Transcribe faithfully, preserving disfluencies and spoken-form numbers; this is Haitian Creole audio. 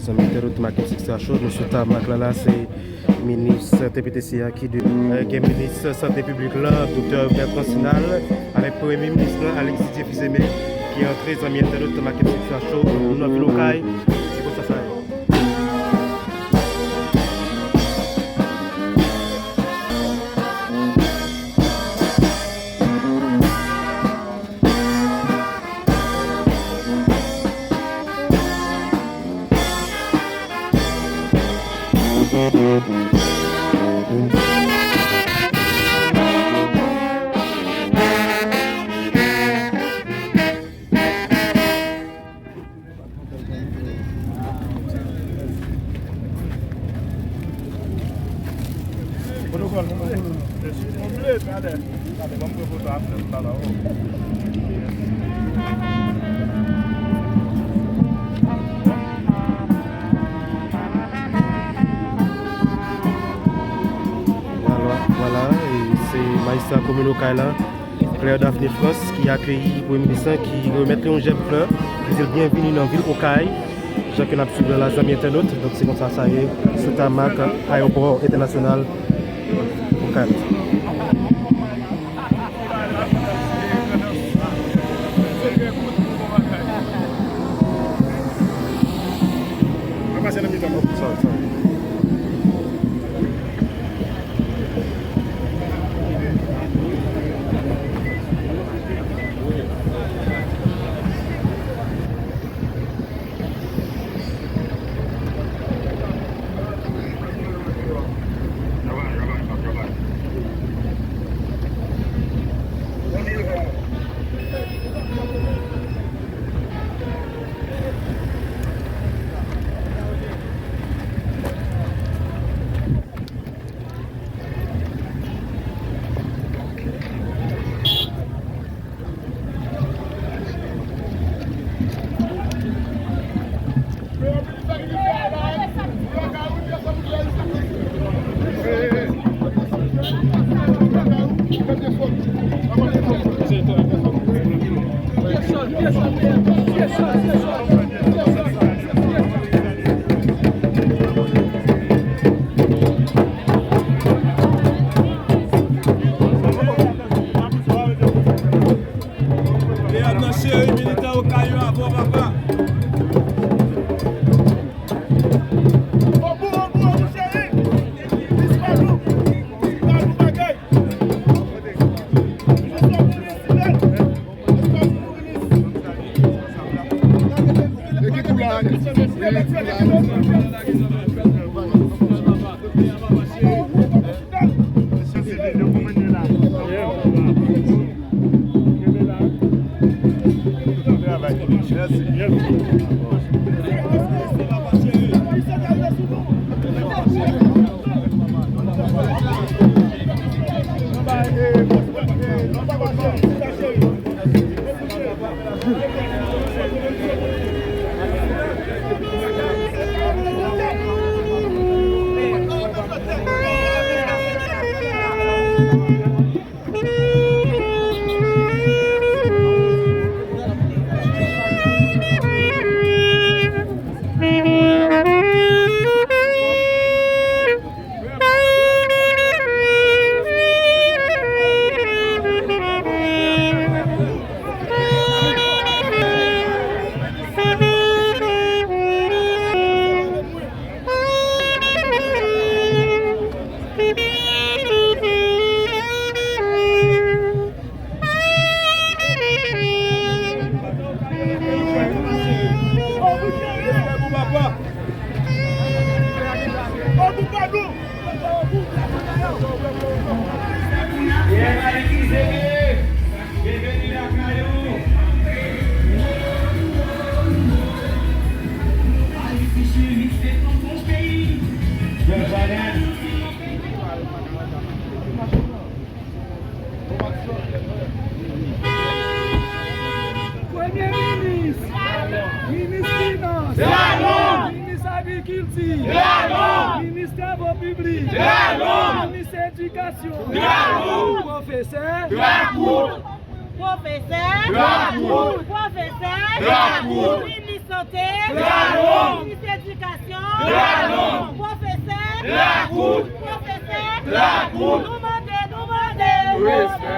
Zanmi entènot Makib Six Star Show, nou sou tamak la, la se minis T P T C a ki de, euh, gen minis sante piblik la, doktè Bertrand Sinal, avèk premye minis lan, Alexis Dieu Fils-Aimé, ki antre. Zanmi entènot Makib Six Star Show, nou nan vil Okay, se konsa sa ye. Vwala, vwala, e se majistra komin Okay la, Claire Daphné France, ki akeyi premye minis lan, ki remèt li yon jèb flè, ki di l byenvini nan vil Okay. Jan ke n ap swiv la, zanmi entènot, donk se konsa sa ye sou tamak ayewopò entènasyonal Okay. Sorry, sorry. Leandre cheri, militan Okay yo avè w, papa. Premye minis, minis finans, minis agrikilti, minis travo piblik, minis edikasyon, pwofesè, pwofesè, minis Sante, Lalonm. Minis Edikasyon, Lalonm. Pwofesè, Lakou. Pwofesè, Lakou. Nou mande, nou mande. Respè.